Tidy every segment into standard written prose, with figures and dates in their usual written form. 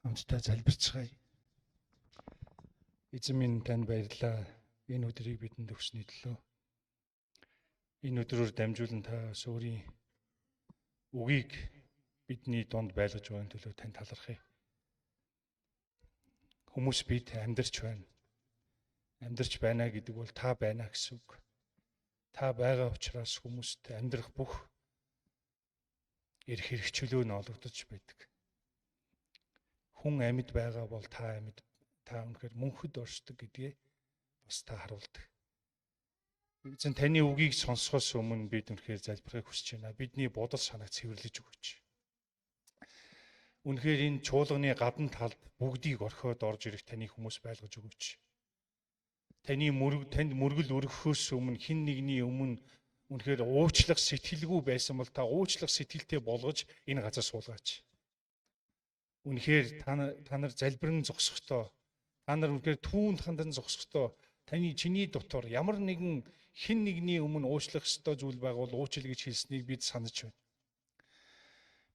Хамтдаа залбирцгаая. Эзэн минь, танд баярлалаа. Энэ өдрийг бидэнд өгсөний төлөө. Энэ өдрөөр дамжуулан та бас өөрийн үгийг бидний дунд байлгаж байгаа төлөө танд талархъя. Хүмүүс, бид амьдарч байна. Амьдарч байна гэдэг бол та байна гэсэн үг. Та байгаа учраас хүмүүст амьдрах бүх эрх хэрэгчлөө нь олгодож байдаг. Хүн амьд байгаа бол та амьд, та үнэхээр мөнхөд оршдог гэдгээ бас та харуулдаг. Эзэн, таны үгийг сонсохоос өмнө бид үнэхээр залбирахыг хүсэж байна. Бидний бодол санааг цэвэрлэж өгөөч. Үнэхээр энэ чуулганы гадна талд бүгдийг орхиод орж ирэх таны хүмүүс байлгаж өгөөч. Таны мөрөг танд мөргөл өргөхөөс өмнө хэн нэгний өмнө үнэхээр уучлах сэтгэлгүй байсан бол та уучлах сэтгэлтэй болгож энэ газар суулгаач. Үнэхээр та нар залбирэн зогсохдоо, та нар үнэхээр түүнд хандан зогсохдоо таны чиний дотор ямар нэгэн хэн нэгний өмнө уучлах ёстой зүйл байгаа бол уучил гэж хэлснийг бид санаж байна.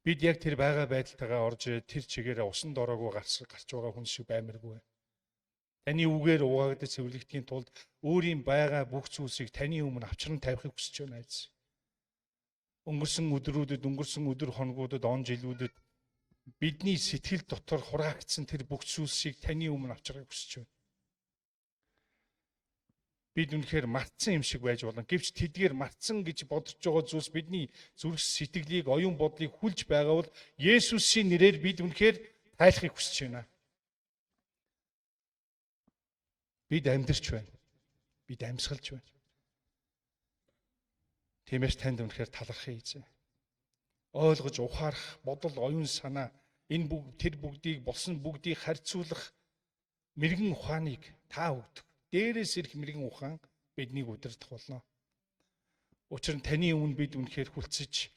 Бид яг тэр байгаа байдалтайгаа орж ирээд тэр чигээрээ усан дороогүй гарч гарч байгаа хүн шиг баймаргүй. Таны үгээр угаагдаж цэвэрлэгдэхийн тулд өөрийн байгаа бүх зүйлсийг таны өмнө авчран тавихыг хүсэж байна, эзэн. Өнгөрсөн өдрүүдэд, өнгөрсөн өдөр хоногудад, он жилүүдэд бидний сэтгэл дотор хураагдсан тэр бүх зүйлсийг таны өмнө авчрахыг хүсэж байна. Бид үнэхээр мартсан юм шиг байж болно. Гэвч тэдгээр мартсан гэж бодож байгаа зүйлс бидний зүрх сэтгэлийг, оюун бодлыг хүлж байгаа бол Есүсийн нэрээр бид үнэхээр тайлахыг хүсэж байна. Бид амьдарч байна. Бид амьсгалж байна. Тиймээс танд үнэхээр талархъя, эзэн. Ойлгож ухаарах бодол, оюун санаа, энэ бүгд, тэр бүгдийг, болсон бүгдийг харьцуулах мэргэн ухааныг та өгдөг. Дээрээс ирэх мэргэн ухаан биднийг удирдах болно. Учир нь таны өмнө бид үнэхээр хүлцэж,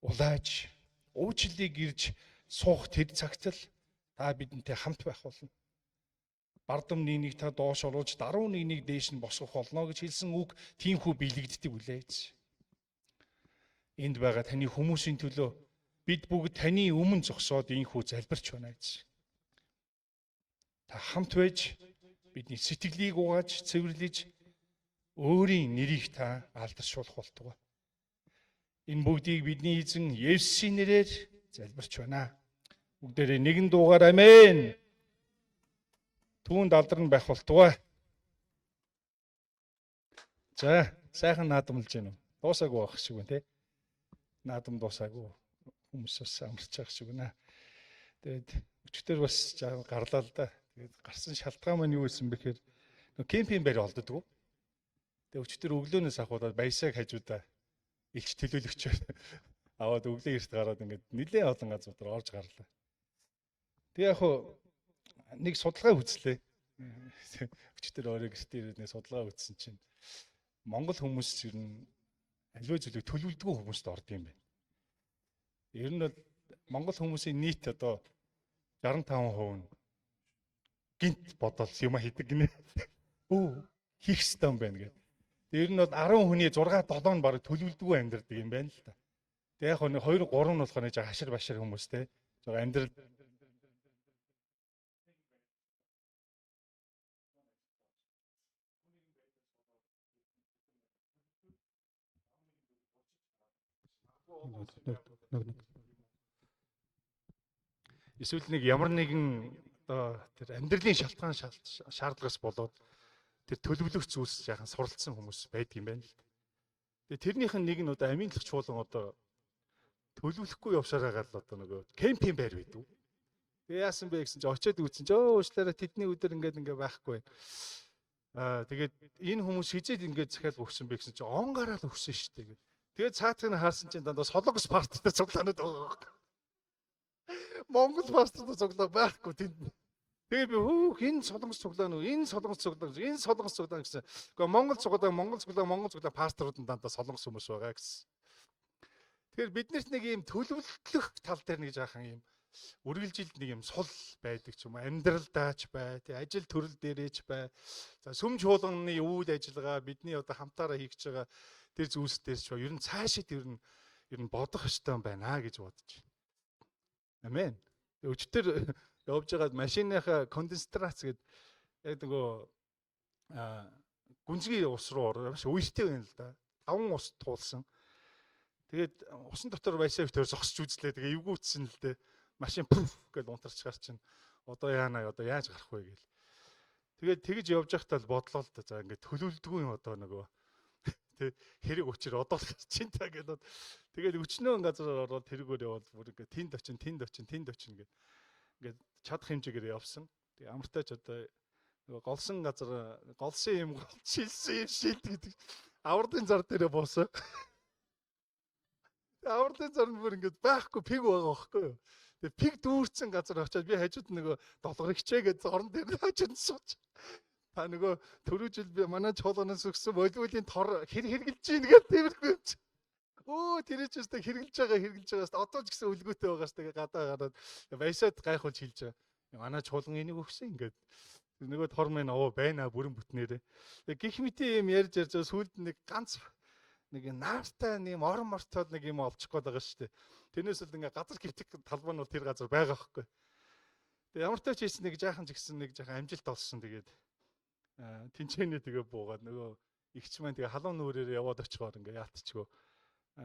улааж, уучлалыг ирж суух тэр цагт л та бидэнтэй хамт байх болно. Бардам нэг та доош оруулж, даруй нэг нэг дээш нь босгох болно гэж хэлсэн үг тиймхүү биелэгддэг үлээ. Энд байгаа таны хүмүүсийн төлөө бид бүгд таны өмнө зогсоод ийхүү залбирч байна, эзэн. Та хамт байж, бидний сэтгэлийг угааж, цэвэрлэж, өөрийн нэрийг та алдаршуулах болтугай. Энэ бүгдийг бидний эзэн Есүсийн нэрээр залбирч байна. Бүгдээрээ нэгэн дуугаар амен. Түүнд алдарн байх болтугай. За, сайхан наадамлж гэнэ үү? Дуусаагүй байх шиг байна те. Наадам дуусаагүй. Хүмүүс бас амарч байгаа шиг байна. Тэгээд өчтөр бас жаахан гарлаа л да. Тэгээд гарсан шалтгаан маань юу байсан бэ гэхээр нөө кемпинг байр олддоггүй. Тэгээд өчтөр өглөөнөөс ахуулаад баясаг хажуудаа элч төлөөлөгчөөр аваад өглөө эрт гараад ингээд нэлээд олон газар орж гарлаа. Тэгээ яг хуу нэг судалгаа үзлээ. Өчтөр өөрөө гэртээ ирээд нэг судалгаа үзсэн чинь Монгол хүмүүс ер нь аливаа зүйлийг төлөвлөдгөө хүмүүст орд юм байна. Ер нь бол Монгол хүмүүсийн нийт одоо 65% нь гинт бодоол юм хийдэг гинэ. Өө, хийх ёстой юм байна гэдэг. Тэр нь бол 10 хүний 6 7 нь баг төлөвлөдгөө амьдардаг юм байна л та. Тэгээ яг нэг 2 3 нь болохоор нэг хашир башир хүмүүс те. Жоо амьдрал Нэг нэг. Эсвэл нэг ямар нэгэн одоо тэр амьдралын шалтгаан, шаардлагаас болоод тэр төлөвлөх зүйлс жаахан суралцсан хүмүүс байдаг юм байна л да. Тэгээ тэрнийх нь нэг нь одоо амийн талах чуулган одоо төлөвлөхгүй явшаар байгаа л одоо нөгөө кемпинг байр байдаг. Тэгээ яасан бэ гэсэн чи очиод үзсэн чи өө уучлаарай, тэдний өдөр ингээд ингээ байхгүй. Аа, тэгээд энэ хүмүүс хизээд ингээд захиалга өгсөн бэ гэсэн чи он гараал өгсөн шүү дээ. Тэгээд цаатыг нь харсан чинь дандаа Солонгос пастортай цуглаанууд байгаа байхгүй. Монгол пастортай цуглаа байхгүй тэнд. Тэгээ би хөөх, энэ Солонгос цуглаан уу, энэ Солонгос цуглаан, энэ Солонгос цуглаан гэсэн. Гэхдээ Монгол цуглаан, Монгол цуглаан, Монгол цуглаан пасторууд нь дандаа Солонгос хүмүүс байгаа гэсэн. Тэгэхээр биднэрт нэг ийм төлөвлөх тал дээр нэг жаахан ийм үргэлжилд нэг юм сул байдаг ч юм уу, амьдралдаач бай, тий, ажил төрөл дээрээч бай. За, сүм чуулганы үйл ажиллагаа, бидний одоо хамтаараа хийх гэж байгаа тэр зүйлс дээр ч бай. Ер нь цаашид ер нь бодох ёстой юм байна гэж бодож байна. Амен. Өчтөр Явж байгаад машиныхаа конденсатрац гэдэг яг нөгөө гүнзгий ус руу ороо маш үертэй байна л да. 5 ус туулсан. Тэгээд усан дотор баясаа битээр зогсож үзлээ. Тэгээ эвгүүцсэн л дээ. Машин пүф гэж унтарчгаар чинь одоо яана, одоо яаж гарах вэ гээл. Тэгээд тэгж явж байхдаа л бодлоо л да. За ингээд төлөвлөдгүй юм одоо нөгөө тэ хэрэг учир одоо л чинь та гэдэг. Тэгээд өчнөө газар ороод тэргээр явбал бүр ингээд тэнд очин, тэнд очин, тэнд очин гэд ингээд чадах хэмжээгээр явсан. Тэгээ амартай ч одоо нөгөө голсон газар голсон юм гол шилсэн юм шилд гэдэг авралын зар дээрээ буусан. Авралын зар нь бүр ингээд байхгүй пиг байгаа байхгүй юу. Тэгээ пиг дүүрсэн газар очиад би хажууд нөгөө долгор хичээгээд орон дээр хажууд сууч. Та нөгөө түрүү жил би манай чуулганаас өгсөн болиулын тор хэр хэрглэж гин гэж тиймэрхүү юм чи. Өө тэр ч өстэй хэрглэж байгаа хэрглэж байгаа. Одоо ч гэсэн өлгөөтэй байгаа шүү дээ. Гадаа гараад баясаад гайхуулж хэлж байгаа. Манай чуулган энийг өгсөн ингээд. Нөгөө тор мэн овоо байна бүрэн бүтнээрээ. Гэх мэтийн юм ярьж ярьж сүүлд нэг ганц нэг наартай нэг орон мортоод нэг юм олчих гээд байгаа шүү дээ. Тэрнээс л ингээ газар гівтэх талбай нь бол тэр газар байгаа байхгүй. Тэгээ ямар ч тач хийсэн нэг жаахан ч гэсэн нэг жаахан амжилт олсон. Тэгээд тэнцэнэ тэгээ буугаад нөгөө игч маань тэгээ халуун нүрээр яваад очихоор ингээ яалтчгүй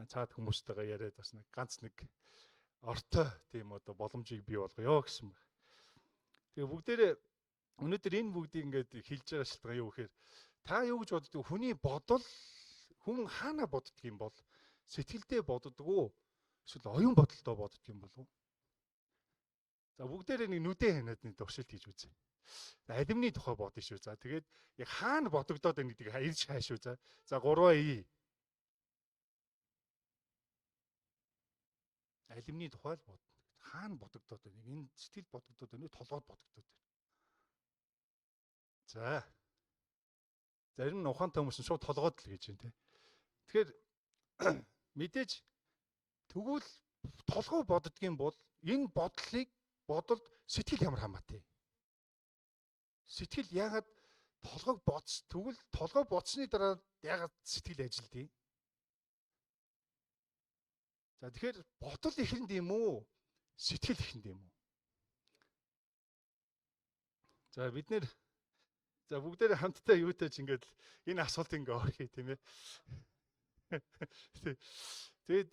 цаад хүмүүстэйгээ яриад бас нэг ганц нэг ортой тийм одоо боломжийг бий болгоё гэсэн баг. Тэгээ бүгдээрээ өнөөдөр энэ бүгдийг ингээд хэлж байгаа шалтгаан юу гэхээр та юу гэж боддог? Хүний бодол хүн хаана боддөг юм бол сэтгэлдээ боддгоо эсвэл оюун бодолдоо боддөг юм болов уу? За бүгдээрээ нэг нүдэн ханиад нэг туршилт хийж үзье. Алимны тухай бодно шүү. За тэгээд яг хаана бодогдоод байна гэдгийг ирж хайшгүй. За за 3 и. Алимны тухай л бодно. Хаана бодогдоод байна? Энэ сэтгэл бодогдоод байна уу? Толгойд бодогдоод байна. За. Зарим нь ухаантай хүмүүс нь шууд толгойд л гэж байна те. Тэгэхээр мэдээж тэгвэл толгой боддгийн бол энэ бодлыг бодолд сэтгэл ямар хамаатай. Сэтгэл яагаад толгойг бодс тэгвэл толгой бодсны дараа яагаад сэтгэл ажилдгийг. За тэгэхээр бодол ихэнд юм уу? Сэтгэл ихэнд юм уу? За бид нэр за бүгдээрээ хамтдаа юутай ч ингээд энэ асуулт ингээ орхий тийм ээ. Тэгэд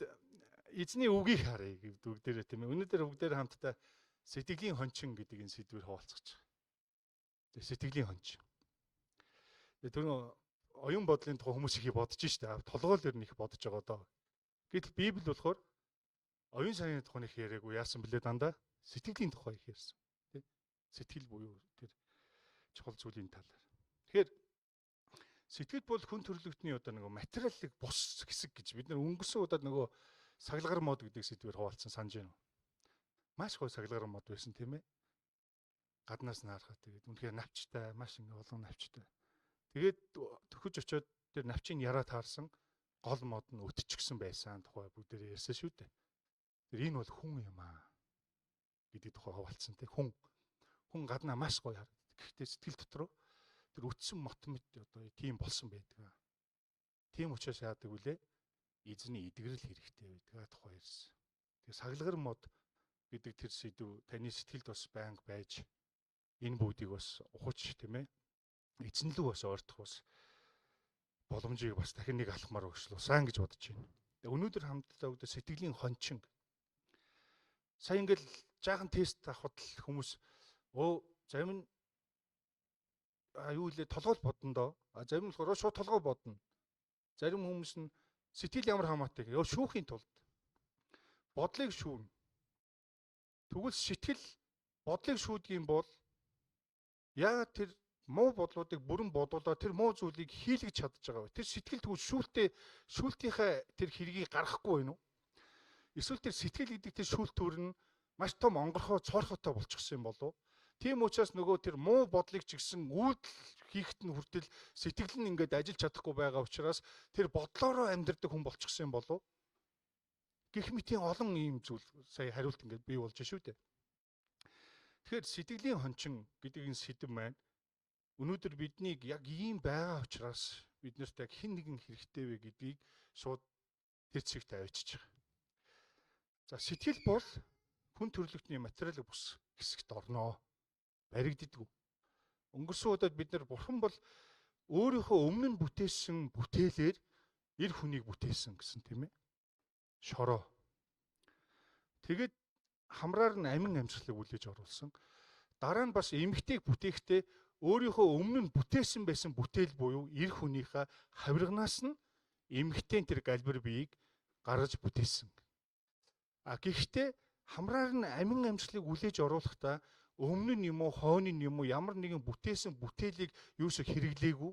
эзний үгийг харъя бүгдээрээ тийм ээ. Өнөөдөр бүгдээрээ хамтдаа сэтгэлийн хончин гэдэг энэ сэдвээр хуваалцах гэж байгаа. Тэгээ сэтгэлийн хончин. Тэгээ түрүү оюун бодлын тухай хүмүүс их бодож штэ. Толгой л ер нь их бодож байгаа доо. Гэтэл Библи болохоор оюун санааны тухай их яриаггүй. Яасан бэлээ дандаа сэтгэлийн тухай их ярьсан. Тэ? Сэтгэл буюу тэр чухал зүйлийн талаар. Тэгэхээр сэтгэл бол хүн төрлөختний одоо нөгөө материалыг бус хэсэг гэж бид нар өнгөрсөн удаад нөгөө саглагар мод гэдэг сэдвээр хуваалцсан санаж байна уу? Маш гоё саглагар мод байсан тийм ээ. Гаднаас нь харахад тэгээд үнэхээр навчтай, маш ингээ олон навчтай. Тэгээд төрхөж очиод тэр навчийг яраа таарсан гол мод нь өтчихсөн байсан тухай бүгдээрээ ярьсан шүү дээ. Тэр энэ бол хүн юм аа гэдэг тухай хуваалцсан тийм хүн гаднаа маш гоё харагддаг. Гэхдээ сэтгэл дотроо тэр үтсэн мот мэт одоо тийм болсон байдаг. Тийм учраас яадаг вүлээ? Эзний эдгэрэл хэрэгтэй байдаг тухай ярьсан. Тэгээ саглагар мод гэдэг тэр сэдв таны сэтгэлд бас байнга байж энэ бүгдийг бас ухаж тийм ээ. Эзэн лүү бас ойртох бас боломжийг бас дахин нэг алхмаар өгчлөөсөн гэж бодож байна. Тэгээ өнөөдөр хамтдаа бүгд сэтгэлийн хончин. Сая ингээл жаахан тест авахд л хүмүүс зарим нь юу лээ толгой бодно доо. Зарим нь болохоор шууд толгой бодно. Зарим хүмүүс нь сэтгэл ямар хамаатай гэх. Шүүхийн тулд бодлыг шүүнэ. Тэгвэл сэтгэл бодлыг шүүдэг юм бол яагаад тэр муу бодлуудыг бүрэн бодуулаад тэр муу зүйлийг хийлгэж чадж байгаа вэ? Тэр сэтгэл тэгвэл шүүлтийнхээ тэр хэргийг гаргахгүй байна уу? Эсвэл тэр сэтгэл гэдэг тэр шүүлт төр нь маш том онгорхоо цоорхотой болчихсон юм болов уу? Тийм учраас нөгөө тэр муу бодлыг ч гэсэн үйлдэл хийхэд нь хүртэл сэтгэл нь ингээд ажиллаж чадахгүй байгаа учраас тэр бодлоороо амьдрдаг хүн болчихсон юм болов уу? Гэх мэтийн олон ийм зүйл сая хариулт ингээд бий болж шүү дээ. Тэгэхээр сэтгэлийн хончин гэдэг энэ сэдэв маань өнөөдөр биднийг яг ийм байгаа учраас бид нарт яг хэн нэгэн хэрэгтэй вэ гэдгийг шууд тэр цэгт авчиж байгаа. За сэтгэл бол хүн төрлөختний материалын бус. хэсэгт орноо. Баригддаггүй. Өнгөрсөн удаад бид нар бурхан бол өөрийнхөө өмнө нь бүтээсэн бүтээлээр эр хүнийг бүтээсэн гэсэн, тийм ээ. Шороо. Тэгээд хамраар нь амин амьсгалыг үлээж оруулсан. Дараа нь бас эмэгтэйг бүтээхдээ өөрийнхөө өмнө нь бүтээсэн байсан бүтээл буюу эр хүнийхээ хавирганаас нь эмэгтэйн тэр галбир биеийг гаргаж бүтээсэн. А гэхдээ хамраар нь амин амьсгалыг үлээж оруулахдаа өмнө нь юм уу, хойно нь юм уу ямар нэгэн бүтээсэн бүтээлийг юусоо хэрэглээгүй.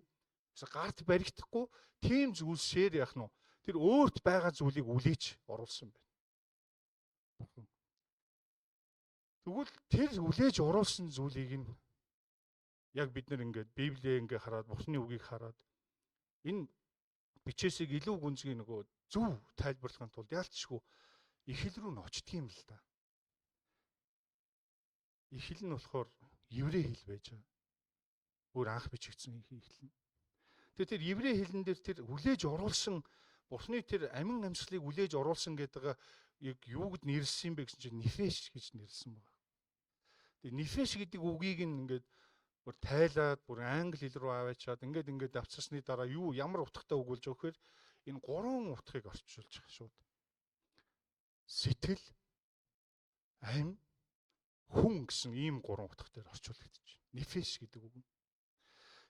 Гарт баригдахгүй тийм зүйлсээр яах нь тэр өөрт байгаа зүйлийг үлээж оруулсан байна. Бурхан. Тэгвэл тэр үлээж оруулсан зүйлийг нь яг бид нар ингээд Библийг ингээд хараад, Бурхны үгийг хараад энэ бичээсийг илүү гүнзгий нөгөө зөв тайлбарлахын тулд яалтчгүй эхэл рүү нь очдөг юм л да. Эхэл нь болохоор еврей хэл байж байгаа. Бүр анх бичигдсэн эхэл нь. Тэгэхээр тэр еврей хэлэн дээр тэр хүлээж оруулсан Бурхны тэр амин амьсгалыг хүлээж оруулсан гэдэг яг юугд нэрлсэн юм бэ гэсэн чинь нефеш гэж нэрлсэн байна. Тэгээ нефеш гэдэг үгийг нь ингээд бүр тайлаад, бүр англи хэл рүү аваачаад ингээд авчирсны дараа юу ямар утгатай үг болж байгаа вэхээр энэ гурван утгыг орчуулж байгаа шууд. Сэтгэл, ам, хүн гэсэн ийм гурван утга дээр орчуулагдаж байна. Нефеш гэдэг үг.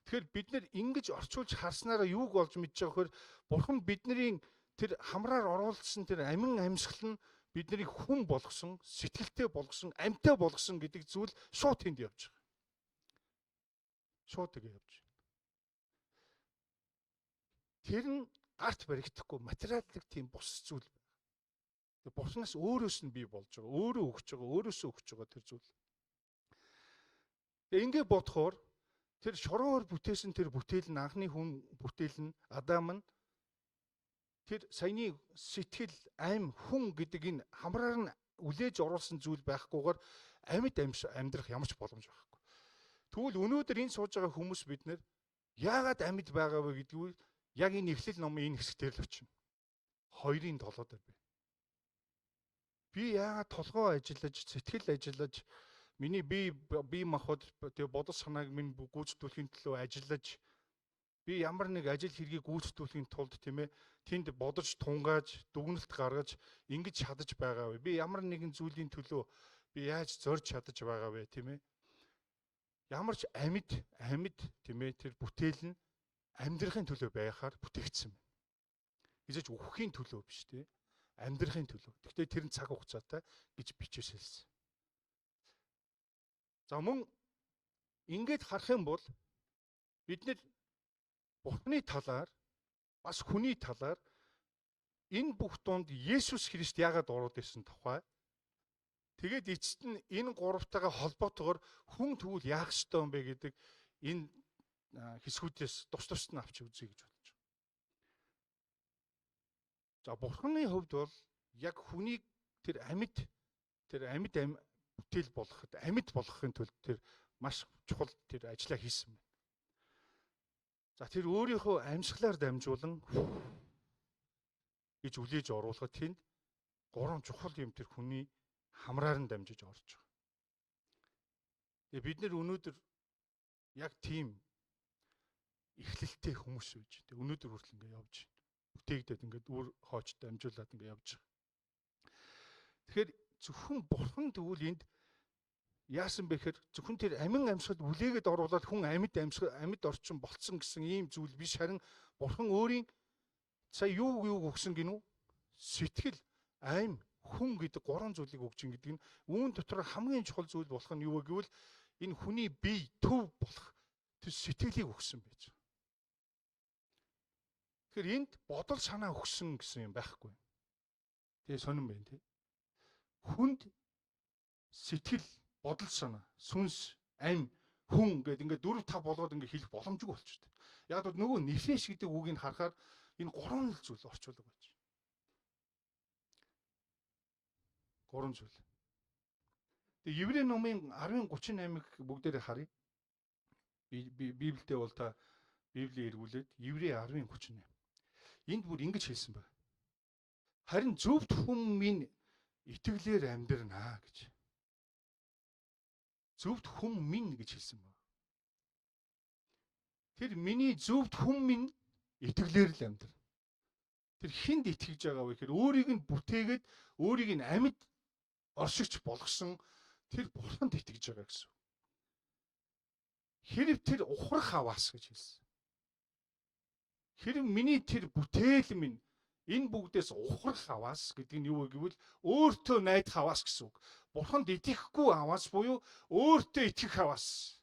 Тэгэхээр бид нэр ингэж орчуулж харснараа юуг олж мэдж байгаа вэхээр Бурхан бидний тэр хамраар оруулсан тэр амин амьсгал нь биднийг хүн болгосон, сэтгэлтэй болгосон, амьтай болгосон гэдэг зүйл шууд тэнд явж байгаа. Шууд тэгээ явж байна. Тэр нь гарт баригдахгүй материаллык тийм бус зүйл байна. Тэгээ Бурханаас өөрөөс нь бий болж байгаа, өөрөө өгч байгаа, өөрөөсөө өгч байгаа тэр зүйл. Тэгээ ингэ бодохоор тэр шороор бүтээсэн тэр бүтээл нь, анхны хүн бүтээл нь Адам нь тэр саяны сэтгэл, ам, хүн гэдэг энэ хамраар нь үлээж оруулсан зүйл байхгүйгээр амьд амьдрах ямар ч боломж байхгүй. Тэгвэл өнөөдөр энэ сууж байгаа хүмүүс бид нэр яагаад амьд байгаа вэ гэдгийг яг энэ эхлэл номын энэ хэсгээр л очино. 2-ын 7 дээр би. Би яагаад толгой ажиллаж, сэтгэл ажиллаж, миний бие махбод тэгээ бодол санааг минь гүйцэтгүүлэхийн төлөө ажиллаж, би ямар нэг ажил хэргийг гүйцэтгүүлэхийн тулд, тийм ээ, тэнд бодож тунгааж, дүгнэлт гаргаж ингэж чадаж байгаа вэ? Би ямар нэгэн зүйлийн төлөө би яаж зорж чадаж байгаа вэ, тийм ээ? Ямар ч амьд тийм ээ, тэр бүтээл нь амьдрахын төлөө байхаар бүтээгдсэн байна. Хизээж үхэхийн төлөө биш, тийм амьдрахын төлөө. Гэхдээ тэр нь цаг хугацаатай гэж бичээс хэлсэн. За мөн ингээд харах юм бол бид нэр Бурхны талаар бас хүний талаар энэ бүх дунд Есүс Христ яагаад ороод ирсэн тухай. Тэгээд эцэст нь энэ гуравтайгаа холбоотойгоор хүн тэгвэл яах ёстой юм бэ гэдэг энэ хэсгүүдээс тус тусд нь авч үзье гэж бодож байна. За Бурхны хувьд бол яг хүнийг тэр амьд бүтээл болгоход, амьд болгохын тулд тэр маш чухал тэр ажлаа хийсэн байна. За тэр өөрийнхөө амьсгалаар дамжуулан гэж үлээж оруулахад тэнд гурван чухал юм тэр хүний хамраар нь дамжиж орж байгаа. Тэгээ бид нэр өнөөдөр яг тийм эхлэлтэй хүмүүс байж. Тэгээ өнөөдөр хүртэл ингэ явж байна. Бүтээгдээд ингээд үр хоочтой дамжуулаад ингэ явж байгаа. Тэгэхээр зөвхөн бурхан тэгвэл энд яасан бэ гэхээр зөвхөн тэр амин амьсгал үлээгээд оруулаад хүн амьд амьсгал амьд орчин болцсон гэсэн ийм зүйл биш, харин бурхан өөрийн сая юу өгсөн гинүү? Сэтгэл, ам, хүн гэдэг гурван зүйлийг өгч ин гэдэг нь үүн дотор хамгийн чухал зүйл болох нь юу вэ гэвэл энэ хүний бие төв болох тэр сэтгэлийг өгсөн байж байгаа. Тэгэхээр энд бодол санаа өгсөн гэсэн юм байхгүй. Тэгээ сонирн байна тий. Хүнд сэтгэл, бодол санаа, сүнс, ам, хүн гэдэг ингээд 4 5 болгоод ингээд хэлэх боломжгүй болчихсон. Яг бол нөгөө нефеш гэдэг үгийг харахаар энэ гурван л зүйл орчуулга байж. Гурван зүйл. Тэгээ Еврей номын 10:38-ыг бүгдээрээ харъя. Библиэд бол та Библийг эргүүлээд Еврей 10:38. Энд бүр ингэж хэлсэн байна. Харин зөвхт хүн минь итгэлээр амьдрнаа гэж. Зөвхт хүн минь гэж хэлсэн байна. Тэр миний зөвхт хүн минь итгэлээр л амьдр. Тэр хүнд итгэж байгаа вэ гэхээр өөрийг нь бүтээгээд өөрийг нь амьд оршигч болгосон тэр Бурханд итгэж байгаа гэсэн. Хэрв тэр ухрах аваас гэж хэлсэн. Хэрв миний тэр бүтээл минь энэ бүгдээс ухрах аваас гэдэг нь юу вэ гэвэл өөртөө найдах аваас гэсэн үг. Бурханд итгэхгүй аваас буюу өөртөө итгэх аваас.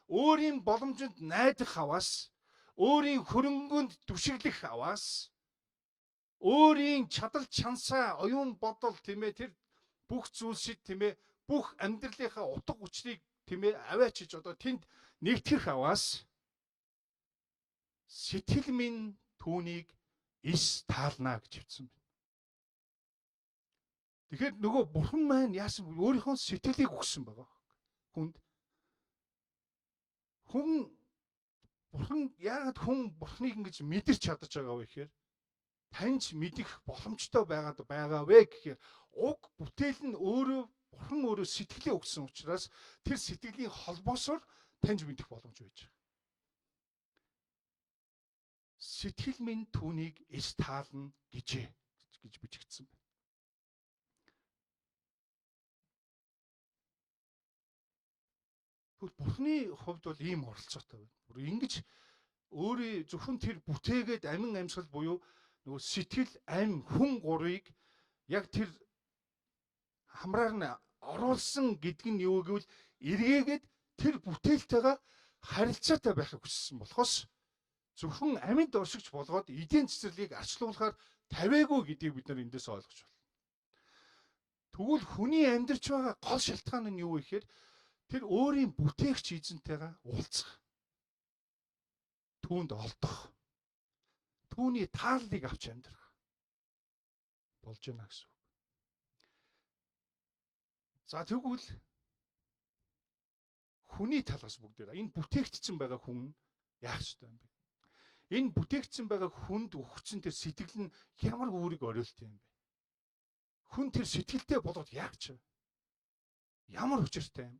Өөрийн боломжинд найдах аваас, өөрийн хөрөнгөнд түшиглэх аваас, өөрийн чадал чансаа, оюун бодол тийм ээ тэр бүх зүйлсид тийм ээ бүх амьдралынхаа утга учирыг тийм ээ аваачиж одоо тэнд нэгтгэх аваас сэтгэл минь түүнийг ис таалнаа гэж хэлсэн байна. Тэгэхээр нөгөө бурхан маань яасан бэ? Өөрийнхөө сэтгэлийг өгсөн байгаа хүнд. Хүн бурхан яагаад хүн бурханыг ингэж мэдэрч чадаж байгаа вэ гэхээр таньж мэдэх боломжтой байгаад байгаа вэ гэхээр уг бүтээл нь өөрөө бурхан өөрөө сэтгэлээ өгсөн учраас тэр сэтгэлийн холбоосоор таньж мэдэх боломж байж байгаа. Сэтгэл минь түүнийг эс таална гэжээ гэж бичигдсэн байна. Тэгвэл бурхны хувьд бол ийм оролцоотой байна. Бүр ингэж өөрийн зөвхөн тэр бүтээгээд амин амьсгал буюу нөгөө сэтгэл, ам, хүн гурвыг яг тэр хамраар нь оруулсан гэдэг нь юу гэвэл эргээгээд тэр бүтээлтэйгээ харилцаатай байхыг хүссэн болохоос зөвхөн амьд оршигч болгоод эдийн цэцэрлэгийг арчлуулахаар тавиагүй гэдгийг бид нар эндээс ойлгож байна. Тэгвэл хүний амьдарч байгаа гол шалтгаан нь юу вэ гэхээр тэр өөрийн бүтээгч эзэнтэйгээ уулзах. Түүнд олдох. Түүний тааллыг авч амьдрах болж байна гэсэн үг. За тэгвэл хүний талаас бүгдээр энэ бүтээгдсэн байгаа хүн яах ёстой юм бэ? Энэ бүтээгдсэн байгаа хүнд өгсөн тэр сэтгэл нь ямар үүрэг оройлт юм бэ? Хүн тэр сэтгэлтэй болоод яах ч вэ? Ямар учиртай юм?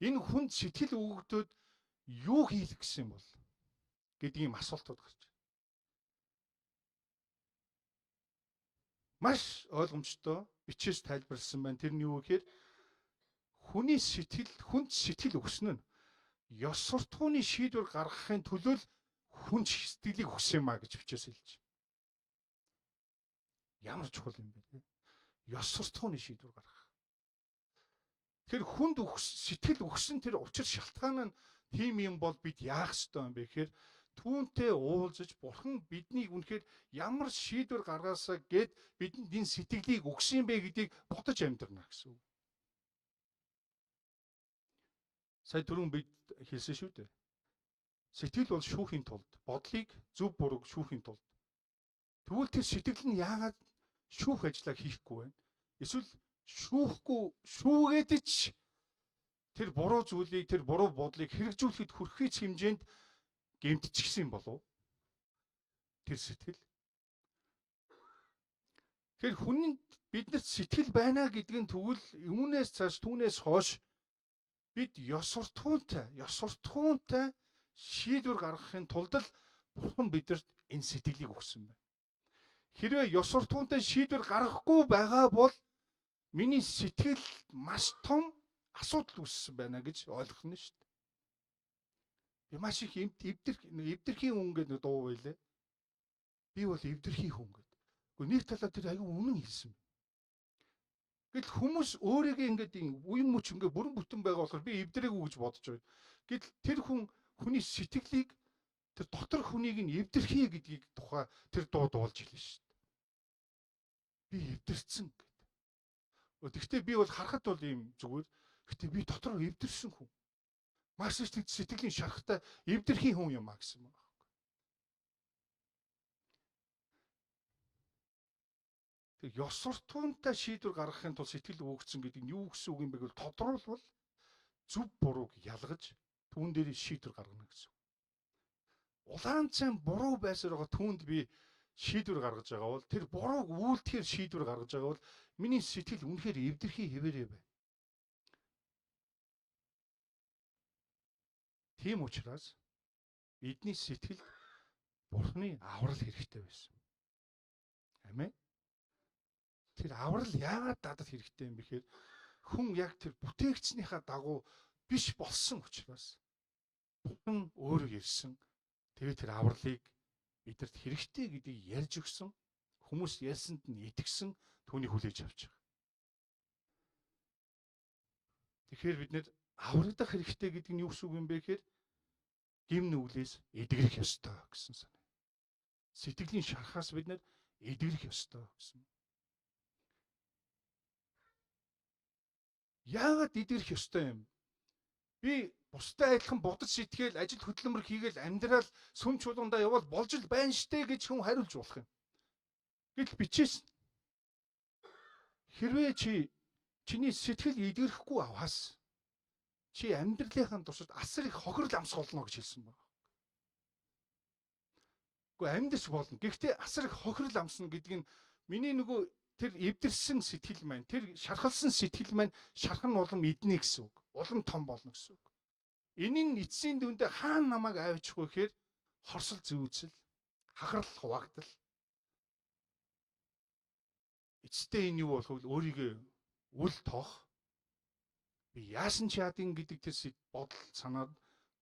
Энэ хүнд сэтгэл өгөгдөд юу хийх гэсэн юм бол гэдэг ийм асуултууд гарч байна. Маш ойлгомжтой бичээс тайлбарласан байна. Тэр нь юу гэхээр хүний сэтгэл, хүнд сэтгэл өгсөн нь ёс суртахууны шийдвэр гаргахын төлөө л хүн сэтгэлийг өгсөн юм а гэж бичээс хэлж. Ямар чухал юм бэ те? Ёс суртахууны шийдвэр гаргах. Тэр хүнд сэтгэл өгсөн тэр учир шалтгаан нь тийм юм бол бид яах ёстой юм бэ гэхээр түүнтэй уулзаж бурхан биднийг үнэхээр ямар шийдвэр гаргаасаа гэд бидэнд энэ сэтгэлийг өгсөн юм бэ гэдгийг бодож амьдрна гэсэн үг. Сая түрүүн бид хэлсэн шүү дээ. Сэтгэл бол шүүхийн тулд, бодлыг зөв бурууг шүүхийн тулд. Тэгвэл тэр сэтгэл нь яагаад шүүх ажлаа хийхгүй вэ? Эсвэл шүүхгүй, шүүгээд ч тэр буруу зүйлийг, тэр буруу бодлыг хэрэгжүүлэхэд хүрэхийц хэмжээнд гэмтчихсэн болов? Тэр сэтгэл. Тэгэхээр хүнд биднэрт сэтгэл байна гэдэг нь тэгвэл үүнээс цааш түүнээс хойш бид ёс суртахуунтай шийдвэр гаргахын тулд л бурхан бидэрт энэ сэтгэлийг өгсөн байна. Хэрвээ ёс суртахуунтай шийдвэр гаргахгүй байгаа бол миний сэтгэл маш том асуудал үүссэн байна гэж ойлгох нь шүү дээ. Би маш их эвдэрхийн хүн гэдэг дуу байлээ. Би бол эвдэрхийн хүн гэдэг. Гэхдээ нэг талаа тэр аюу үнэн хэлсэн. Гэтэл хүмүүс өөрийгөө ингээд уян мөч ингээд бүрэн бүтэн байгаа болохоор би эвдрээгүй гэж бодож байна. Гэтэл тэр хүн хүний сэтгэлийг тэр дотор хүнийг нь эвдэрхий гэдгийг тухай тэр дуу дуулж хэлнэ шүү дээ. Би эвдэрсэн гэдэг. Гэхдээ би бол харахад бол ийм зүгээр. Гэхдээ би дотор эвдэрсэн хүн. Маш их сэтгэлийн шарахтай эвдэрхийн хүн юм а гэсэн байна. Тэр ёс суртахуунтай шийдвэр гаргахын тулд сэтгэл өгөгдсөн гэдэг нь юу гэсэн үг юм бэ гэвэл тодруулбал зөв бурууг ялгаж түүн дээр шийдвэр гаргана гэсэн үг. Улаан цан буруу байсаар байгаа түүнд би шийдвэр гаргаж байгаа бол тэр бурууг үйлдэхээр шийдвэр гаргаж байгаа бол миний сэтгэл үнэхээр эвдэрхий хэвээрээ байна. Тийм учраас бидний сэтгэлд Бурхны аврал хэрэгтэй байсан. Амен. Тэр аврал яагаад надад хэрэгтэй юм бэхээр хүн яг тэр бүтээгчнийхаа дагуу биш болсон учраас Бурхан өөрөө ирсэн. Тэгээд тэр авралыг бидэрт хэрэгтэй гэдгийг ярьж өгсөн. Хүмүүс ярьсанд нь итгэсэн, түүнийг хүлээж авч байгаа. Тэгэхээр бид нэр аврагдах хэрэгтэй гэдэг нь юу гэсэн үг юм бэ гэхээр гим нүглээс эдгэрэх ёстой гэсэн санаа. Сэтгэлийн шархаас бид нэр эдгэрэх ёстой гэсэн. Яагаад эдгэрэх ёстой юм? Би бусдад адилхан бодож сэтгээл ажил хөдөлмөр хийгээл амьдрал сүм чуулгандаа явбал болж л байна штэ гэж хүн хариулж болох юм. Гэтэл бичээсэн. Хэрвээ чи чиний сэтгэл эдгэрэхгүй аваас чи амьдралынхаа туршид асар их хохирол амсах болно гэж хэлсэн байна. Гэхдээ амьдарч болно. Гэхдээ асар их хохирол амсна гэдэг нь миний нөгөө тэр эвдэрсэн сэтгэл маань, тэр шархалсан сэтгэл маань шарх нь улам иднэ гэсэн үг. Улам том болно гэсэн үг. Энэ нь эцсийн дүндээ хаана намайг авчих вэ гэхээр хорсол зүүцэл, хахарл хуваагдал. Эцэстээ энэ юу болох вэ? Өөрийгөө үл тоох. Би яасан ч яадын гэдэг тэр бодол санаад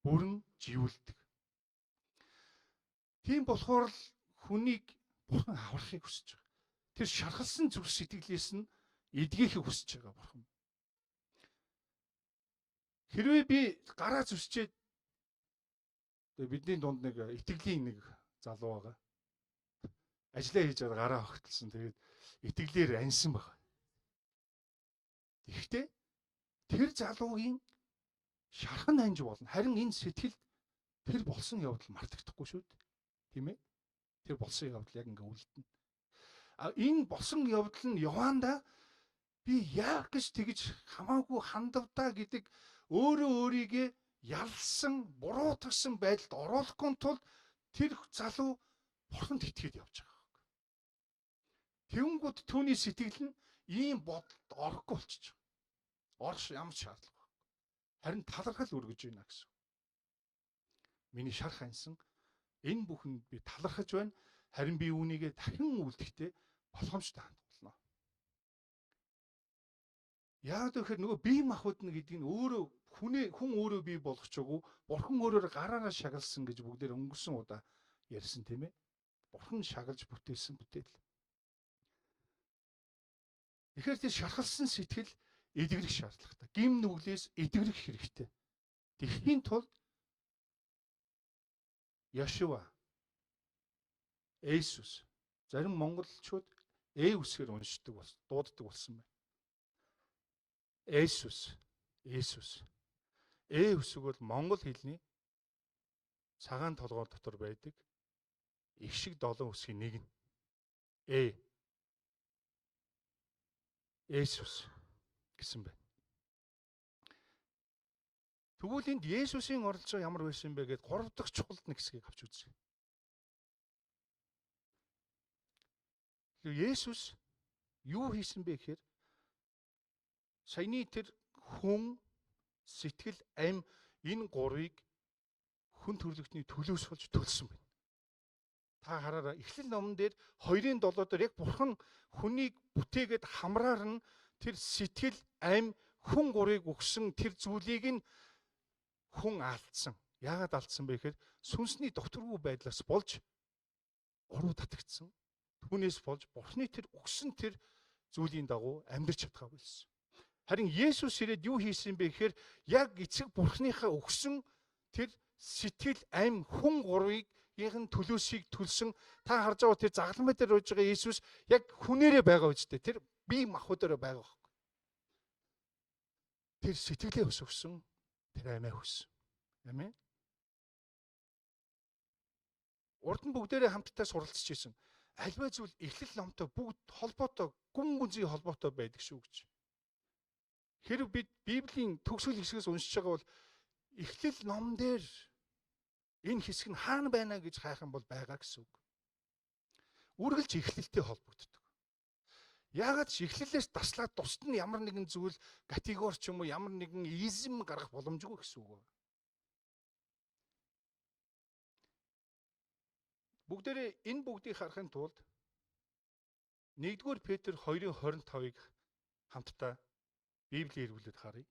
бүрэн живүүлдэг. Тийм болохоор л хүнийг Бурхан аврахыг хүсэж байгаа. Тэр шархалсан зүрх сэтгэлээс нь эдгэхийг хүсэж байгаа Бурхан. Хэрвээ би гараа зүсчээд бидний дунд нэг итгэлийн нэг залуу байгаа. Ажлаа хийж байгаа гараа огтлсон. Тэгээд итгэлээр аньсан баг. Тэгэхдээ тэр залуугийн шархан анж болно. Харин энэ сэтгэлд тэр болсон явдал мартагдахгүй шүү дээ. Тийм ээ? Тэр болсон явдал яг ингээ үлдэнэ. А энэ болсон явдал нь яваандаа би яах гэж тэгж хамаагүй хандавдаа гэдэг өөрөө өөрийгөө ялсан, буруутгасан байдалд оруулахгүй тулд тэр залуу бурханд итгээд явж байгаа. Тэнгүүд түүний сэтгэл нь ийм бодолд орохгүй болчихж байгаа. Орох ямар ч шаардлага байхгүй. Харин талархал өргөж байна гэсэн. Миний шарх ансан энэ бүхэнд би талархаж байна. Харин би үүнийгээ дахин үлдэхдээ боломжтой хандах болно. Яагаад гэхээр нөгөө бие махбод нь гэдэг нь өөрөө хүний хүн өөрөө бий болгочоогүй бурхан өөрөөр гараараа шагалсан гэж бүгдээр өнгөрсөн удаа ярьсан тийм ээ. Бурхан шагалж бүтээсэн бүтээл. Тэгэхээр тэр шархалсан сэтгэл эдгэрэх шаардлагатай. Гим нүглээс эдгэрэх хэрэгтэй. Тэгэхийн тулд Яшуа, Есүс зарим монголчууд э үсгээр уншдаг бас дууддаг болсон байна. Есүс, Есүс. Э үсэг бол монгол хэлний цагаан толгой дотор байдаг их шиг долоон үсгийн нэг нь. Э. Есүс гэсэн байна. Тэгвэл энд Есүсийн оролцоо ямар байсан бэ гэд 3 дахь чухал нэг хэсгийг авч үзье. Тэгэхээр Есүс юу хийсэн бэ гэхээр саяны тэр хүн, сэтгэл, ам энэ гурвыг хүн төрлөختний төлөөс болж төлсөн байна. Та хараарай, Эхлэл номон дээр 2-7 дээр яг бурхан хүнийг бүтээгээд хамраар нь тэр сэтгэл, ам, хүн гурыг өгсөн тэр зүйлийг нь хүн алдсан. Яагаад алдсан бэ гэхээр сүнсний докторгүй байдлаас болж уруу татагдсан. Түүнээс болж бурхны тэр өгсөн тэр зүйлийн дагуу амьдрч чадхаа болсон. Харин Есүс ирээд юу хийсэн бэ гэхээр яг эцэг бурхныхаа өгсөн тэр сэтгэл, ам, хүн гурвыг нь төлөөсийг төлсөн. Та харж байгаа тэр загламай дээр рууж байгаа Есүс яг хүнээрээ байгаа үстэй. Тэр бие махбодороо байгаа байхгүй. Тэр сэтгэлээ өсгсөн, тэр амиа хүссэн. Амен. Урд нь бүгдээрээ хамтдаа суралцж ирсэн. Альва зүйл эхлэл номтой бүгд холбоотой, гүн гүнзгий холбоотой байдаг шүү гэж. Хэрв бид Библийн төгсгөл хэсгээс уншиж байгаа бол эхлэл ном дээр энэ хэсэг нь хаана байна гэж хайх юм бол байгаа гэсэн үг. Үргэлж эхлэлтэй холбогддог. Яагаад ч эхлэлээс таслаад тусад нь ямар нэгэн зүйл категори ч юм уу ямар нэгэн изм гаргах боломжгүй гэсэн үг байна. Бүгдээрээ энэ бүгдийг харахын тулд 1-р Петр 2:25-ыг хамтдаа Библийг эргүүлээд харъя.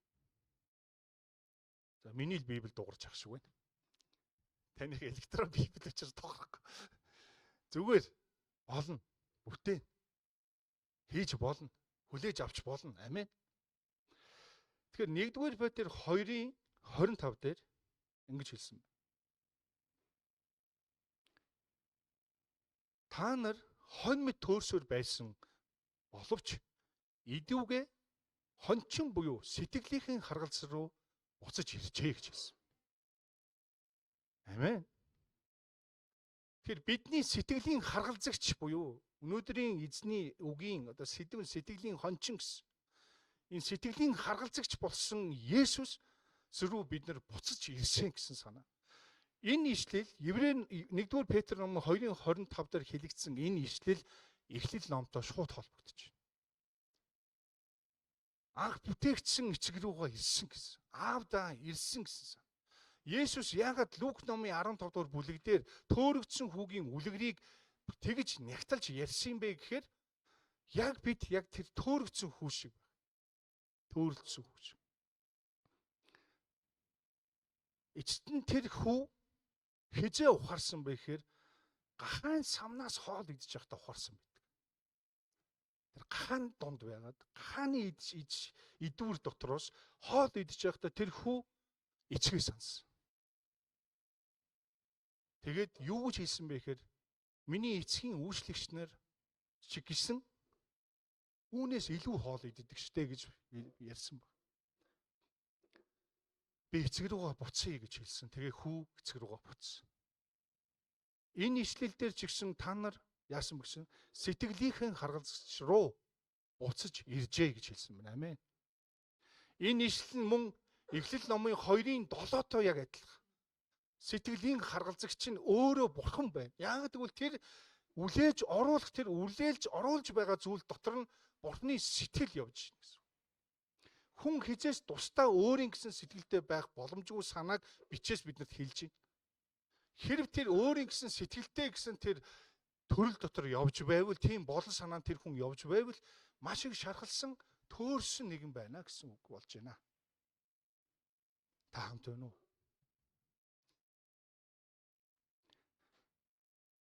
За миний л Библи дуурч ах шиг байна. Таных электрон Библи учраас дуурахгүй. Зүгээр болно. Бүтээн. Хийж болно. Хүлээж авч болно. Амен. Тэгэхээр 1-р Петр 2:25 дээр ингэж хэлсэн байна. Та нар хонь мэт төөрсөөр байсан боловч идэвгээ хончин буюу сэтгэлийнхэн харгалз руу буцаж иржээ гэж хэлсэн. Амен. Тэгэхээр бидний сэтгэлийн харгалзагч буюу өнөөдрийн эзний үгийн одоо сэдв сэтгэлийн хончин гэсэн энэ сэтгэлийн харгалзагч болсон Есүс рүү бид нар буцаж ирсэн гэсэн санаа. Энэ ишлэл Еврей 1-р Петр номын 2:25 дээр хэлэгдсэн энэ ишлэл Эхлэл номтой шууд холбогдож байна. Анх бүтээгдсэн эцэг рүүгээ ирсэн гэсэн. Аавдаа ирсэн гэсэн сан. Есүс яагаад Лук номын 15 дугаар бүлэг дээр төөрөгдсөн хүүгийн үлгэрийг тэгж нягталж ярьсан юм бэ гэхээр яг бид яг тэр төөрөгдсөн хүү шиг байна. Төөрөлдсөн хүү шиг. Эцэст нь тэр хүү хизээ ухаарсан бэ гэхээр гахаан самнаас хоол идэж байхдаа ухаарсан байдаг. Тэр гахаан дунд байгаад гахааны идэж идвэр дотроос хоол идэж байхдаа тэр хүү эцгээ сансан. Тэгээд юу гэж хэлсэн бэ гэхээр миний эцгийн үйлчлэгч нар чи гисэн үүнээс илүү хоол иддэг штэ гэж ярьсан баг. Би эцэг рүүгээ буцъя гэж хэлсэн. Тэгээ хүү эцэг рүүгээ буцсан. Энэ ишлэл дээр ч гэсэн та нар яасан бэ гэсэн сэтгэлийнхэн харгалзагч руу буцаж иржээ гэж хэлсэн байна. Амен. Энэ ишлэл нь мөн Эхлэл номын 2:7-той яг адилхан. Сэтгэлийн харгалзагч нь өөрөө бурхан байна. Яг гэвэл тэр үлээж оруулах тэр үлээлж оруулж байгаа зүйл дотор нь бурханы сэтгэл явж байна гэсэн. Хүн хизээс тусдаа өөрийн гэсэн сэтгэлтэй байх боломжгүй санааг бичээс биднэрт хэлж байна. Хэрв тэр өөрийн гэсэн сэтгэлтэй гэсэн тэр төрөл дотор явж байвал тийм болон санаа тэр хүн явж байвал маш их шархалсан төөрсөн нэгэн байна гэсэн үг болж байна. Та хамт байна уу?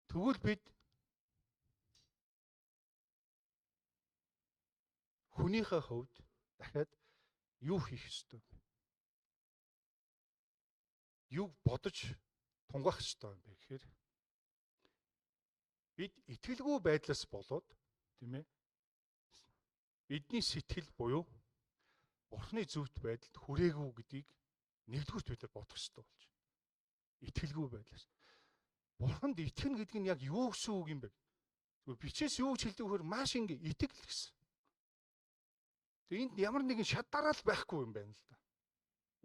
Тэгвэл бид хүнийхээ хувьд дахиад юу хийх ёстой вэ? Юг бодож тунгаах ёстой юм бэ гэхээр бид итгэлгүй байдлаас болоод тийм ээ бидний сэтгэл буюу Бурхны зөвхт байдалд хүрээгүй гэдгийг нэгдүгürt бид нар бодох ёстой болж байна. Итгэлгүй байдлаас. Бурханд итгэнэ гэдэг нь яг юу гэсэн үг юм бэ? Зүгээр бичээс юу гэж хэлдэг вөхөр маш ингэ итгэл гэсэн. Тэгээ энд ямар нэгэн шадарал байхгүй юм байна л да.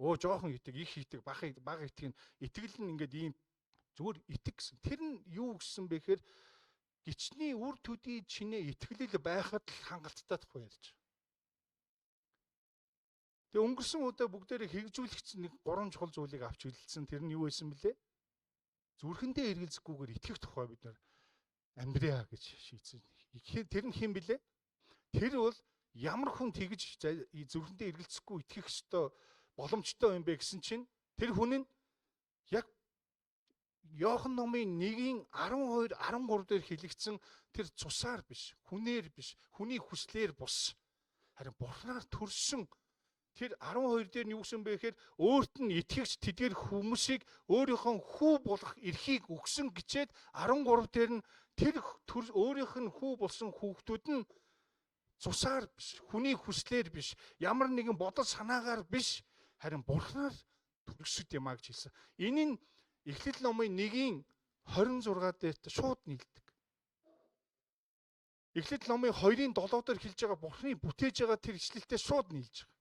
Өө жоохон итэг, их итэг, бага итэг нь итгэл нь ингээд ийм зүгээр итэг гэсэн. Тэр нь юу гэсэн бэ гэхээр гичний үр төдий чинээ итгэлэл байхад л хангалттай тахгүй ярьж байгаа. Тэгээ өнгөрсөн удаа бүгдээрээ хэрэгжүүлэгч нэг гурван чухал зүйлийг авч хэлсэн. Тэр нь юу байсан бэлээ? Зүрхэндээ эргэлзэхгүйгээр итгэх тухай бид нар амьдрья гэж шийдсэн. Тэр нь хэн бэлээ? Тэр бол ямар хүн тэгж зүрхэндээ эргэлзэхгүй итгэх ёстой боломжтой юм бэ гэсэн чинь тэр хүн нь яг Иохан номын 1-ийн 12 13 дээр хэлэгдсэн тэр цусаар биш, хүнээр биш, хүний хүслээр бус. Харин Бурханаар төрсөн тэр 12 дээр нь юу гэсэн бэ гэхээр өөрт нь итгэгч тэдгээр хүмүүсийг өөрийнхөө хүү болох эрхийг өгсөн гэчээд 13 дээр нь тэр өөрийнх нь хүү болсон хүүхдүүд нь цусаар биш, хүний хүслээр биш, ямар нэгэн бодол санаагаар биш, харин Бурханаар төрөсөд юм а гэж хэлсэн. Энэ нь Эхлэл номын 1-ийн 26 дээр шууд нийлдэг. Эхлэл номын 2-ын 7 дээр хэлж байгаа Бурхны бүтээж байгаа тэр ишлэлтэй шууд нийлж байгаа.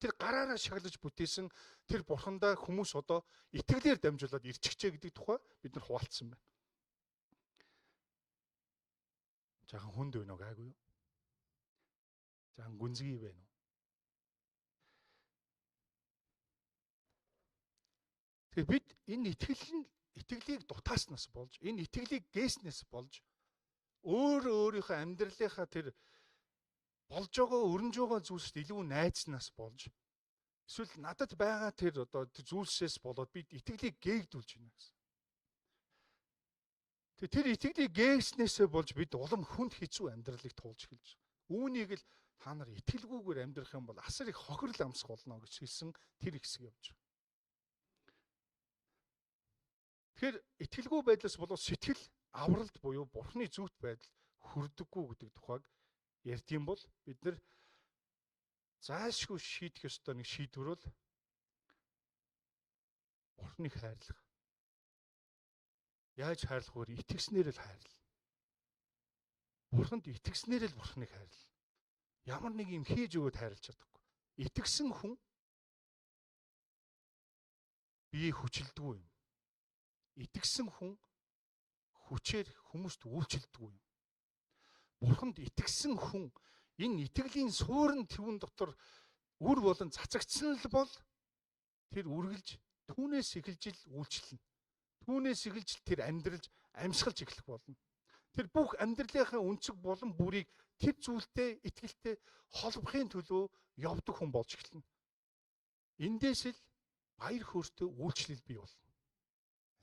Тэр гараараа шаглаж бүтээсэн тэр Бурхандаа хүмүүс одоо итгэлээр дамжуулаад ирчихжээ гэдэг тухай бид нар хуваалцсан байна. Жаахан хүнд байна уу гайгүй юу? Жаахан гүнзгий байна уу? Тэгэхээр бид энэ итгэл нь итгэлийг дутааснаас болж, энэ итгэлийг гээснээс болж өөрийнхөө амьдралынхаа тэр болж байгаа, өрнөж байгаа зүйлсд илүү найдснаас болж, эсвэл надад байгаа тэр одоо зүйлсээс болоод би итгэлийг гээгдүүлж байна гэсэн. Тэр итгэлийг гээснээсээ болж бид улам хүнд хэцүү амьдралыг туулж эхэлж байгаа. Үүнийг л та нар итгэлгүйгээр амьдрах юм бол асар их хохирол амсах болно гэж хэлсэн тэр хэсэг явж байгаа. Тэгэхээр итгэлгүй байдлаас болоод сэтгэл авралт буюу Бурхны зүвт байдал хүрдэггүй гэдэг тухайг ярьдсан бол бид нар зайлшгүй шийдэх ёстой нэг шийдвэр бол Бурхныг хайрлах. Яаж хайрлах вэ? Итгэснээр л хайрлах. Бурханд итгэснээр л Бурхныг хайрлах. Ямар нэг юм хийж өгөөд хайрлаж чадахгүй. Итгэсэн хүн бие хүчилдэггүй юм. Итгэсэн хүн хүчээр хүмүүст үйлчилдэггүй юм. Бурханд итгэсэн хүн энэ итгэлийн суурин түүн дотор үр болон цацагдсан л бол тэр үргэлж түүнээс эхэлж л үйлчлэнэ. Түүнээс эхэлж тэр амьдралж амьсгалж эхлэх болно. Тэр бүх амьдралынхаа өнцөг болон бүрийг тэр зүйлтэй итгэлтэй холбохын төлөө явдаг хүн болж эхэлнэ. Эндээс л баяр хөөртэй үйлчлэл бий болно.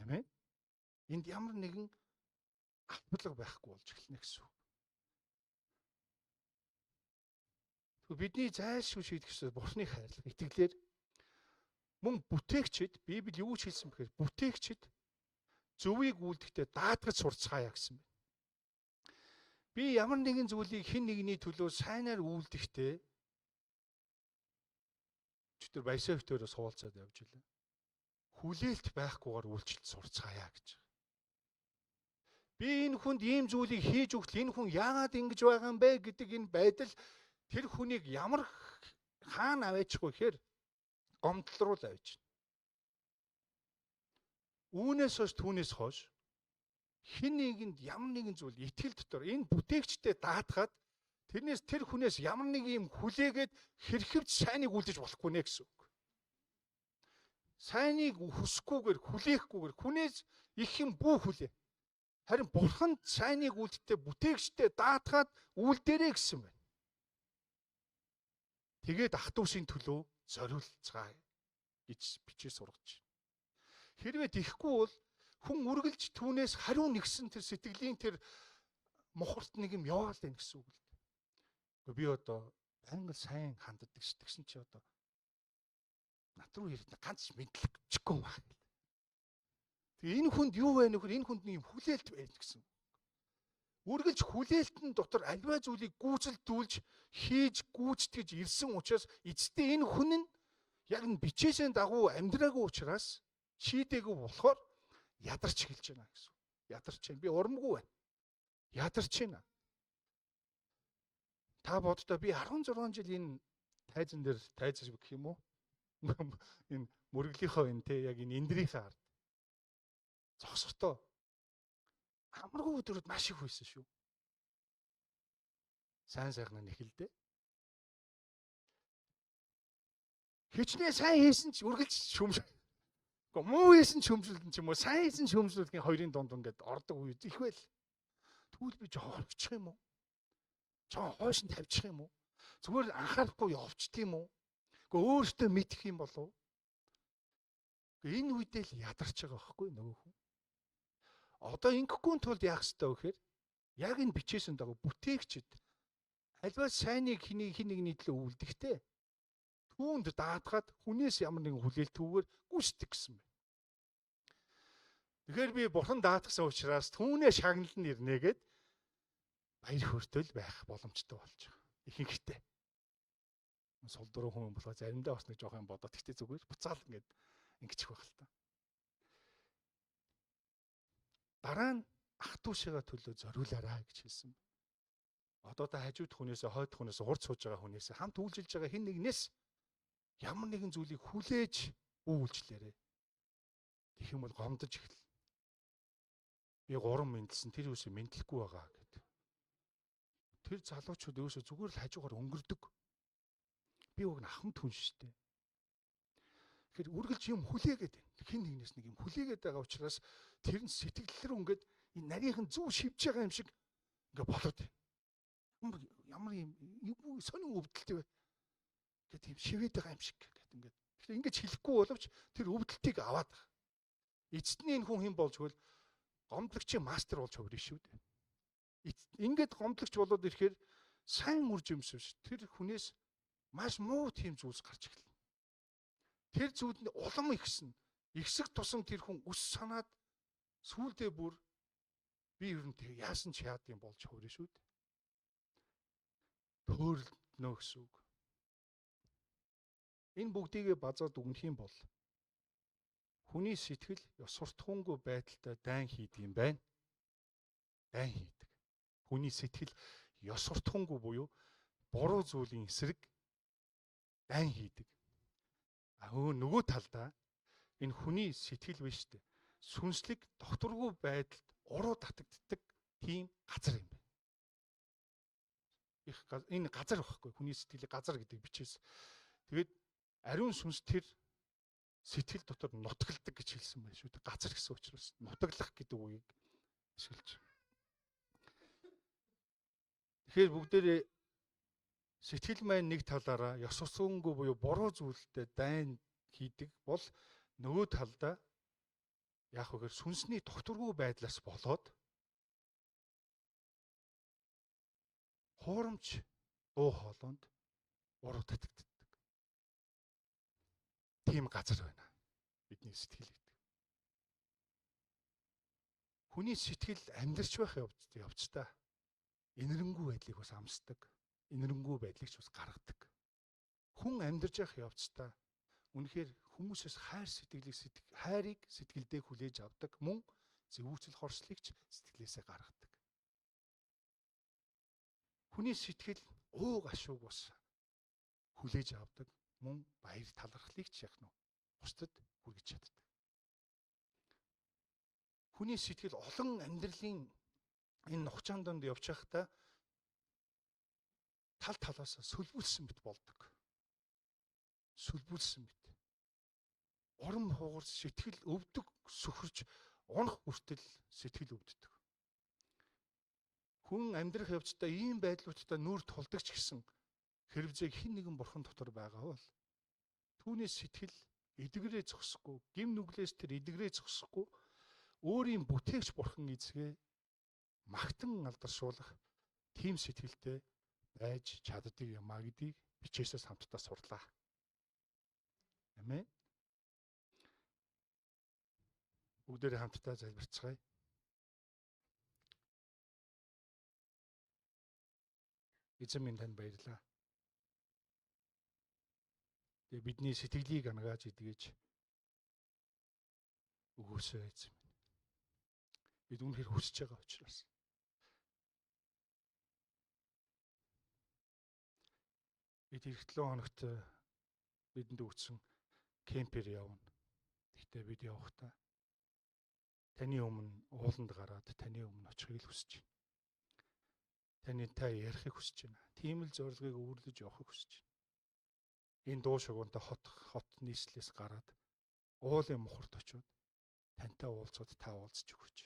Амен. Энд ямар нэгэн албалга байхгүй болж эхэлнэ гэсэн үг. Тэгвэл бидний зайлшгүй шийдэх ёстой Бурхны хайрлах итгэлээр мөн бүтээгчид Библи юу ч хэлсэн бэхээр бүтээгчид зөвийг үйлдэхдээ даатгаж сурцгаая гэсэн байна. Би ямар нэгэн зүйлийг хэн нэгний төлөө сайнаар үйлдэхдээ өчигдөр баясаа битүүрээ суулцаад явж илээ. Хүлээлт байхгүйгээр үйлчлэлт сурцгаая гэж. Би энэ хүнд ийм зүйлийг хийж өгтөл энэ хүн яагаад ингэж байгаа юм бэ гэдэг энэ байдал тэр хүнийг ямар хаана аваачих вэ гэхээр гомдол руу л авчина. Үүнээс хойш түүнээс хойш хэн нэгэнд ямар нэгэн зүйл итгэл дотор энэ бүтээгчтэй даатгаад тэрнээс тэр хүнээс ямар нэг юм хүлээгээд хэрхэвч сайныг үлдэж болохгүй нэ гэсэн үг. Сайныг хүсэхгүйгээр хүлээхгүйгээр хүнээс их юм бүү хүлээ. Харин Бурханд сайныг үлдтэй бүтээгчтэй даатгаад үлдээрэй гэсэн байна. Тэгээд ах дүүсийн төлөө зориулцгаая гэж бичээ сургаж байна. Хэрвээ тийхгүй бол хүн үргэлж түүнээс хариу нэгсэн тэр сэтгэлийн тэр мухарт нэг юм яваал байна гэсэн үг л дээ. Би одоо байнга сайн ханддаг ш. Тэгсэн чи одоо над руу ирээд ганц мэдлэгчгүй юм байна. Тэгээ энэ хүнд юу байна вэ гэхээр энэ хүнд нэг юм хүлээлт байна гэсэн. Үргэлж хүлээлтэн дотор альва зүйлийг гүйцэлдүүлж хийж гүйцэтгэж ирсэн учраас эцэстээ энэ хүн нь яг нь бичээсээ дагуу амьдраагүй учраас шийдээгүй болохоор ядарч эхэлж байна гэсэн. Ядарч байна. Би урамгүй байна. Ядарч байна. Та боддоо би 16 жил энэ тайзан дээр тайз гэх юм уу? Энэ мөрөглийнхөө энэ те яг энэ эндрийнхээ ард зогсохдоо амаргүй өдрүүд маш их байсан шүү. Сайн сайхнаа нэхэлдэ. Хичнээн сайн хийсэн ч үргэлж шүмж. Гэхдээ муу хийсэн ч шүмжлүүлэн ч юм уу, сайн хийсэн шүмжлүүлэхийн хоёрын дунд ингээд ордог үе их байл. Тэгвэл би жоохон орчих юм уу? Жоохон хойш нь тавьчих юм уу? Зүгээр анхаарахгүй явчих юм уу? Гэхдээ өөртөө мэдэх юм болов уу? Энэ үедээ л ядарч байгаа байхгүй нөгөө хүн. Одоо ингэхгүй тулд яах ёстой вэ гэхээр яг энэ бичээсэн дагуу бүтээгчид альва сайныг хин нэгний төлөө үлдэхтэй түүнд даатгаад хүнээс ямар нэгэн хүлээлтгүйгээр гүйцэтгэх гэсэн байна. Тэгэхээр би бурхан даатгсан учраас түүнээ шагналд нь ирнэ гэд баяр хөөртэй л байх боломжтой болж байгаа. Ихэнхдээ. Сул дөрөв хүн болохоор заримдаа бас нэг жоох юм бодоод тэгтээ зүгээр буцаал ингээд ингэчих байх л та. Дараа нь ах дүүшээгээ төлөө зориулаарай гэж хэлсэн. Одоо та хажууд хүнээсээ, хойд хүнээсээ, урд сууж байгаа хүнээсээ, хамт үйлчилж байгаа хэн нэгнээс ямар нэгэн зүйлийг хүлээж үйлчлээрэй. Тэгэх юм бол гомдож эхэлнэ. Би 3 мэндэлсэн, тэр юусоо мэдлэхгүй байгаа гэд. Тэр залуучууд юусоо зүгээр л хажуугаар өнгөрдөг. Би уг нь ахмад хүн шүү дээ. Тэгэхээр үргэлж юм хүлээгээд байна. Хэн нэгнээс нэг юм хүлээгээд байгаа учраас Тэр нь сэтгэл рүү ингээд энэ нарийнхан зүв шивж байгаа юм шиг ингээд болоод байна. Ямар юм сонин өвдөлт вэ? Гэт юм шивээд байгаа юм шиг гэт ингээд. Тэгэхээр ингэж хэлэхгүй боловч тэр өвдөлтийг аваад байгаа. Эцэст нь энэ хүн хэн болж хөл гомдлогчийн мастер болж хувирна шүү дээ. Ингээд гомдлогч болоод ирэхээр сайн үр жимс биш. Тэр хүнээс маш муу тийм зүйлс гарч эхэлнэ. Тэр зүйл нь улам ихсэн. Ихсэх тусам тэр хүн үс санаад сүүлдээ бүр би ер нь тэг яасан ч яад юм болж хувирна шүү дээ. Төөрөлднө гэсэн үг. Энэ бүгдийгээ базаад өгнөх юм бол хүний сэтгэл ёс суртахуунгүй байдалтай дайн хийдэг юм байна. Дайн хийдэг. Хүний сэтгэл ёс суртахуунгүй буюу буруу зүйлийн эсрэг дайн хийдэг. А нөгөө талдаа энэ хүний сэтгэл биш үү? Сүнслэг докторгүй байдалд уруу татагддаг тийм газар юм байна. Энэ газар байхгүй. Хүний сэтгэлийг газар гэдэг бичээс. Тэгээд ариун сүнс тэр сэтгэл дотор нутагладаг гэж хэлсэн байна шүү дээ. Газар гэсэн учраас нутаглах гэдэг үгийг ашиглаж. Тэгэхээр бүгдээрээ сэтгэл маань нэг талаараа ёс суртахуунгүй буюу буруу зүйлтэй дайн хийдэг бол нөгөө талдаа яах вэ гэхээр сүнсний докторгүй байдлаас болоод хуурамч дуу хоолойнд уруу татагддаг. Тийм газар байна. Бидний сэтгэл гэдэг. Хүний сэтгэл амьдарч байх явцдаа энэрэнгүй байдлыг бас амсдаг. Энэрэнгүй байдлыг ч бас гаргадаг. Хүн амьдарч явах явцдаа үнэхээр хүмүүсээс хайр сэтгэлийг хайрыг сэтгэлдээ хүлээж авдаг мөн зэвүүцэл хорслыг ч сэтгэлээсээ гаргадаг. Хүний сэтгэл ууг ашууг бас хүлээж авдаг мөн баяр талархлыг ч яах нь бусдад хүргэж чаддаг. Хүний сэтгэл олон амьдралын энэ нухчаан донд явж байхдаа тал талаас сөлбүүлсэн мэт болдог. Сөлбүүлсэн мэт. Урам хугарч сэтгэл өвдөг сөхөрч унах хүртэл сэтгэл өвддөг. Хүн амьдрах явцдаа ийм байдлуудтай нүүр тулдаг ч гэсэн хэрвээ хэн нэгэн бурхан дотор байгаа бол түүний сэтгэл эдгэрээ зогсохгүй, гим нүглээс тэр эдгэрээ зогсохгүй, өөрийн бүтээгч бурхан эзгээ магтан алдаршуулах тийм сэтгэлтэй байж чаддаг юм а гэдгийг бичээсээ хамтдаа сурлаа. Амен. Бүгдээрээ хамтдаа залбирцгаая. Эзэн минь танд баярлалаа. Тэгээ бидний сэтгэлийг ангааж идгэж өгөөсэй эзэн минь. Бид үнэхээр хүсэж байгаа учраас. Бид эх 7 хоногт бидэнд өгсөн кемпер явна. Гэхдээ бид явахдаа таны өмнө ууланд гараад таны өмнө очихыг л хүсэж байна. Таны та ярихыг хүсэж байна. Тийм л зорилгыг өвөрлөж явахыг хүсэж байна. Энэ дуу шугамтай хот нийслэлээс гараад уулын мухарт очиод тантай уулзаад та уулзч өгөөч.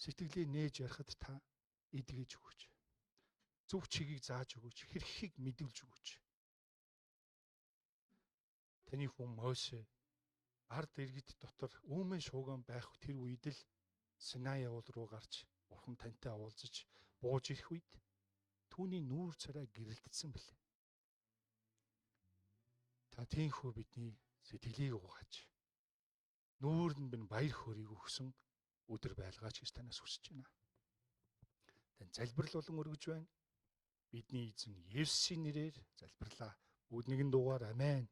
Сэтгэлээ нээж ярихад та эдгэж өгөөч. Зөв чигийг зааж өгөөч. Хэрхийг мэдүүлж өгөөч. Таны хүн Мосе ард иргэд дотор үүмэн шууган байх тэр үед л Синай уул руу гарч Бурхан тантай уулзаж бууж ирэх үед түүний нүүр царай гэрэлтсэн билээ. Та тийхүү бидний сэтгэлийг угааж нүүрэнд минь баяр хөөргийг өгсөн өдөр байлгаач гэж танаас хүсэж байна. Тань залбирал болон өргөж байна. Бидний эзэн Есүсийн нэрээр залбирлаа. Бүгд нэгэн дуугаар амен.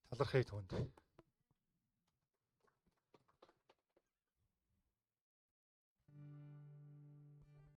Талархъя түнд.